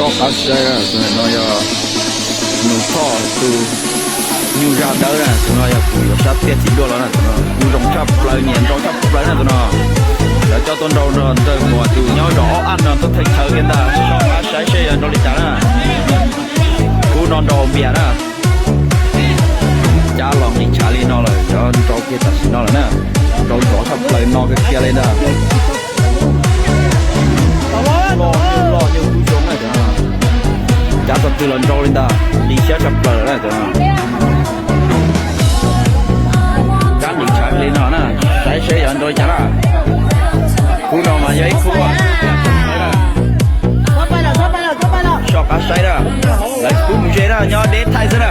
Koj qab saib, tus no yog Nus Thoj tus nyuj zaj dawb na, tus no yog kuv yuav sab tiaj txiv duaj los na, tus no kuv zoo tshaj plaws, nyiam nrau tshaj plaws na tus no. Lawv coj tuaj nrau nrog Ntxawg Muas tus nyob zos Ob Aj no tuaj thaj chaw kiag ntag, soj qab saib seb yog nrau li cas na. Khub no nrau npias na. Cab los nqis tshav li no lawm, cov nrau kiag tam sim no lawm na. Nrau nrov tshaj plaws no kiag kiag li ntag. Loj nyuj loj nyuj kub zoo na cov no. Cab txog twg los nrau li ntag, li siab tshaj plaws lawm na cov no. Cab nqis tshav li no na, saib seb yog nrau li cas na. Khub no mas yog ib khub soj qab saib na. Lawv kuj mus ze na, nyob deb thaij xwb na.